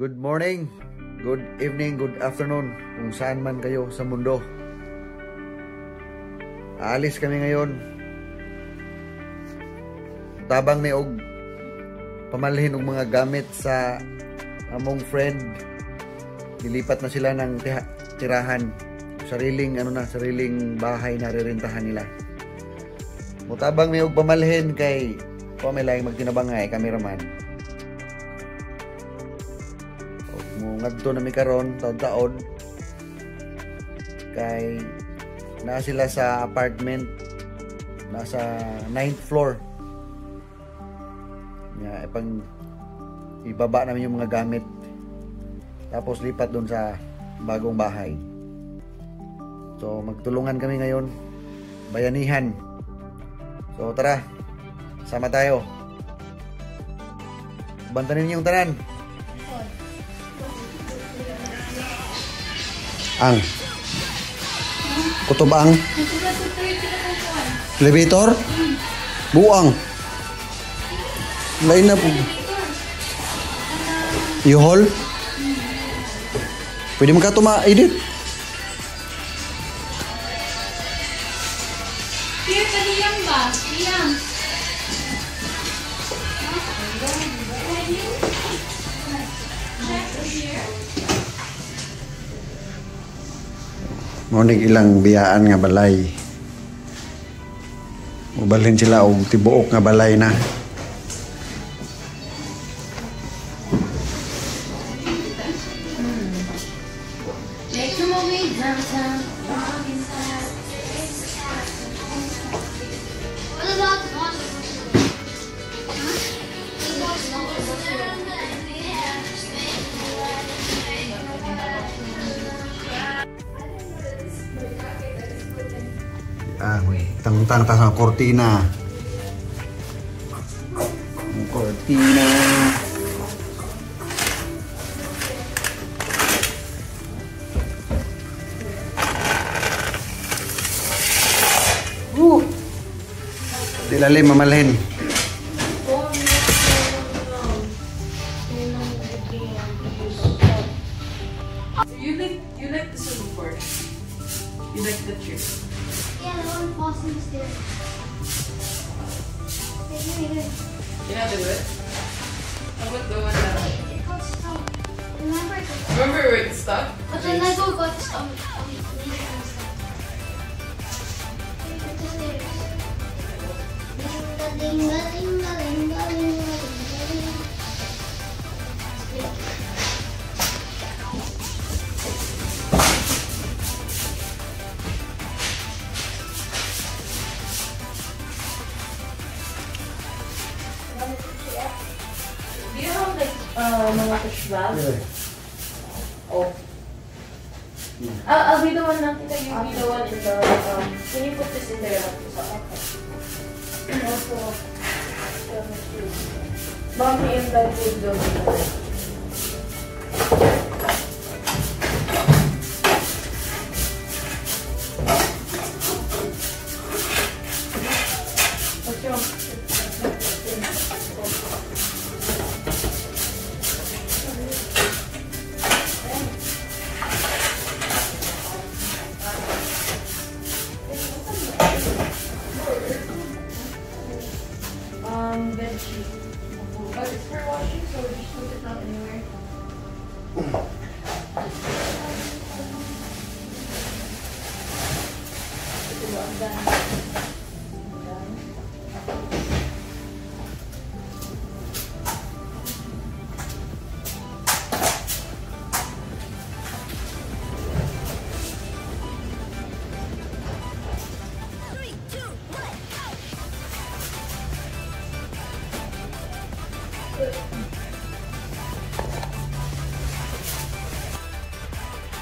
Good morning, good evening, good afternoon, kung saan man kayo sa mundo. Aalis kami ngayon. Tabang mi og pamalhin og mga gamit sa among friend. Nilipat na sila ng tirahan. Sariling ano na, sariling bahay na rerentahan nila. Mutabang mi og pamalhin kay wa may laing magtinabangay, cameraman. Ngadto na mi karon taod-taod kay naa sila sa apartment, nasa 9th floor. Nga ipang ibaba namin yung mga gamit tapos lipat doon sa bagong bahay. So magtulungan kami ngayon, bayanihan. So tara, sama tayo. Bantanin niyo yung tanan. Ang kutob ang elevator buang lain na po U-Haul. Pwede mo ka tuma-edit. Here, kaliyang ba? Liyang. Morning ilang biyaan nga balay. Mubalhin sila og tibuok nga balay na. Ah, wait. Tang-tang tas ang kortina. Ang kortina. Di lalim mamalhin. You like the swimming pool. You like the trip. Yeah, the one falls in the stairs. Wait, wait, wait. You know how to do it? How about the one that... It got stuck. Remember it got stuck. Remember where it stuck? But the Lego got stuck. Wait, the stairs. Ding, ding, ding, ding, ding, ding, ding. Do you have like mga fish bag? Yeah. Oh. I'll be the one na kita. You be the one in the can you put this in there? Okay. Also, mommy and dad will go. What's your bed sheet. But it's for washing, so just put it down anywhere. 3, 2, 1, go!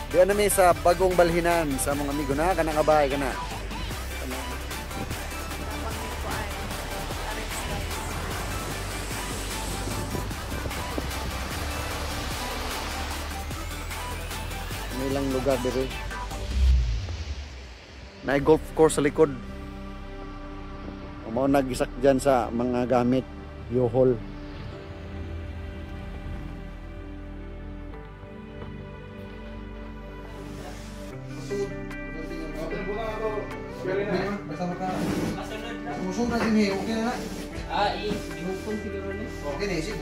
Diyan na sa bagong balhinan sa mga amigo na kanang abay kana. Nilang lugar diri. Naay golf course sa likod. Mao nagisak dyan sa mga gamit, U-Haul. ni isip.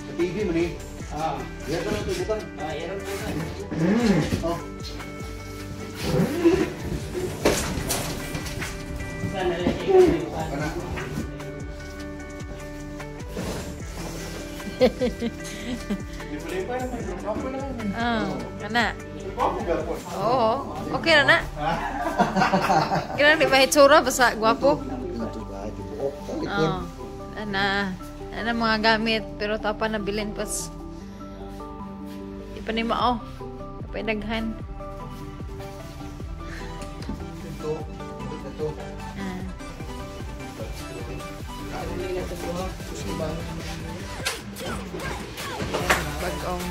Sa TV man eh. Ah. Yan ka lang ito, butang. Ah, yan ang butang. Oh. Sana lang siya. Kana. Ah, kana. Oo, okay na na. Kailangan di ba hitsura basta gwapo. Ito ba, tibuok, talikod. Oo. Ana, ana mga gamit pero tapa na bilin pas. Di pa ni mao. Kapay daghan. Ito, ito. Ah. Bagong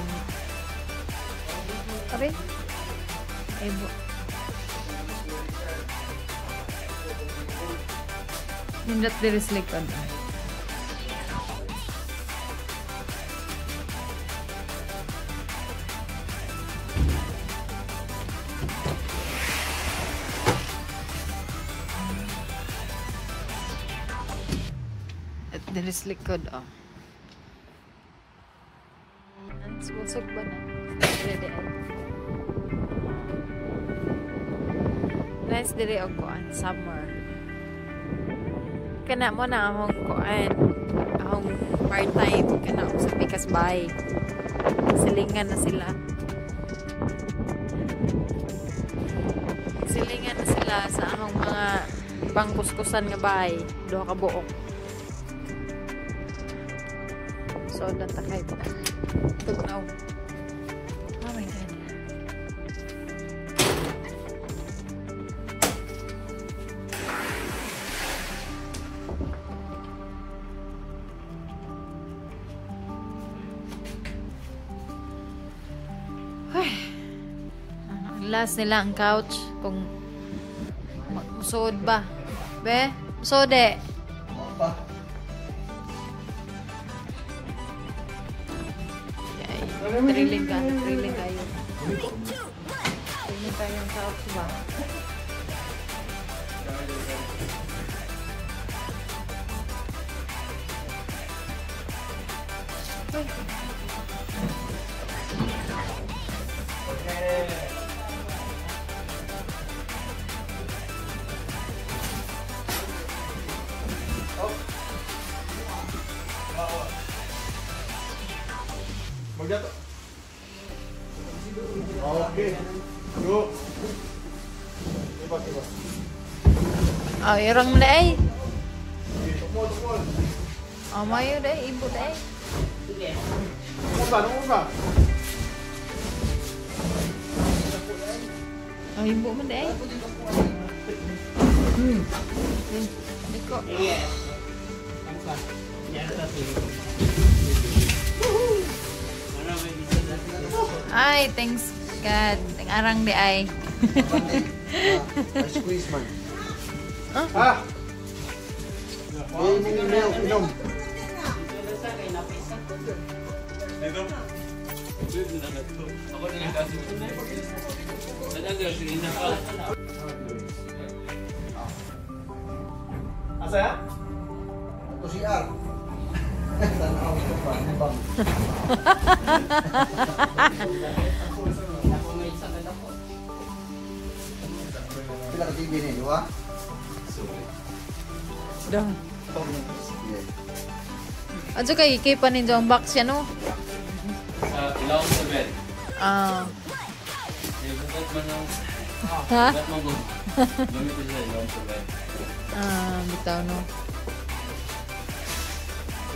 Aray. Ay, bu Nindot diri sa likod. At diri sa likod, oh. Ang usog ba na? Ready ay. Nice diri og kuan summer. Kana mo na akong kuan, akong part-time kana ako sa Pikas Bay. Silingan na sila. Silingan na sila sa akong mga pangkuskusan nga bahay. Duha ka buok. So, natakay pa. Tugnaw. Oh my God. Ay. Ang last nila ang couch kung musuod ba. Be, musuod eh. Pa. Ay, thrilling ka, thrilling kayo. Thrilling kayo ang couch ba? Uy. Magdato. Okay. Go. Iba, iba. Oh, irang mo na eh. Tukmol, tukmol. Oh, mayo na eh, ibo na eh. Tukmol ba? Tukmol ba? Oh, ibo mo na eh. Liko. Ay, thanks God. Ang arang di ay. May squeeze man. Ah! Eh, mong milk, inom. Dito? Ako na nagkaso. Asa ya? Ito si R. Tanaw ko pa. Bang. Pila ka TV ni, di ba? Do. Sige. Adyo kay kay pa ninyo ang box yan, no? Sa ilaw sa bed. Ah. Eh, bukat man ang... Ha? Bukat man ko. Gamit siya ilaw sa bed. Ah, bitaw no.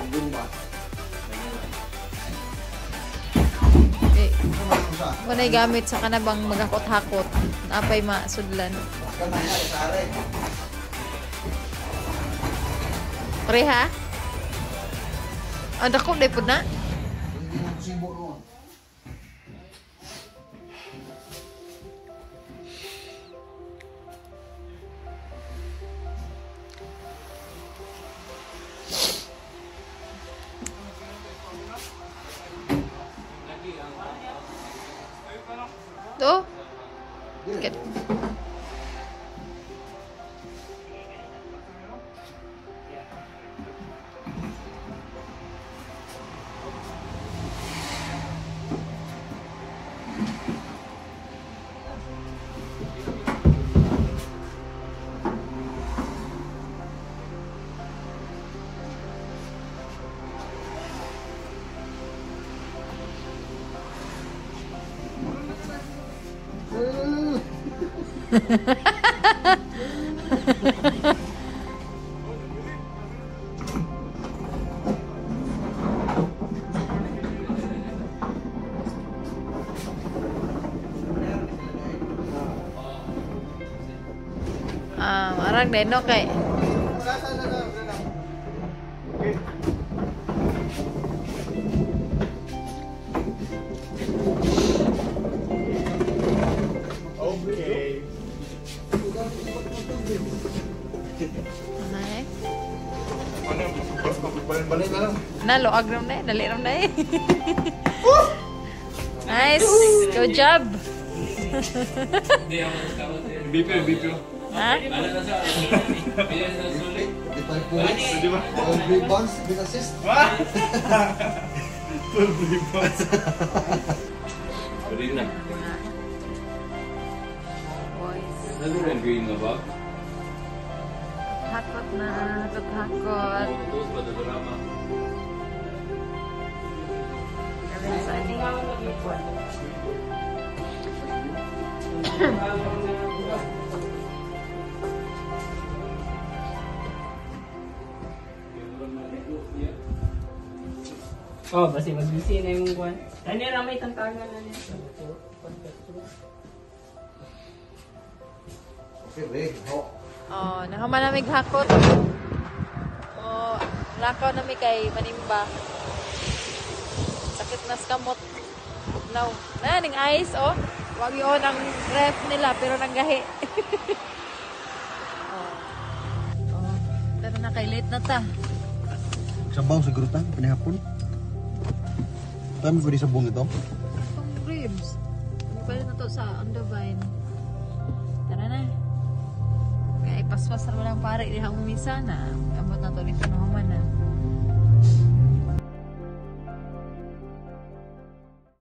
Tugong ba? Eh, Ano man ang sa? walay gamit sa kanabang maghakot-hakot. Napay masudlan. Kamay na sa are. Pareha? Ah, dako day pud na. Hindi mo sibo noon. Do? Ah, arang deno kay. Okay. Ay. Ano, balin-balin na lang. Nalo ag ram na, dali ram na. Nice. Good job. Hindi ako nagkamot. BP, BP. Ha? Ano na sa... Pili na sa sulit. 25 points. 12 rebounds, 8 assist. 12 rebounds. Pwede na. Boys. Ano yung green na ba? Hakot na, hakot-hakot. Tutos ba drama? Kami sa ani. Oh, basi magbisi na yung kwan. Ano ra may tantangan na niya. Okay, re. Ho. Oh, nahuman na mig hakot. Oh, lakaw na mi kay manimba. Sakit na sa kamot. Now, na ning ice oh. Wag yun ang ref nila pero nanggahi. Oh. Oh, pero na kay late na ta. Sabaw sa gruta, panihapon. Tama pwede sabong ito? Itong ribs. Pwede na to sa on the vine. Tara na. Kaya ipaspas na lang pare diha umisa na. Abot na to dito.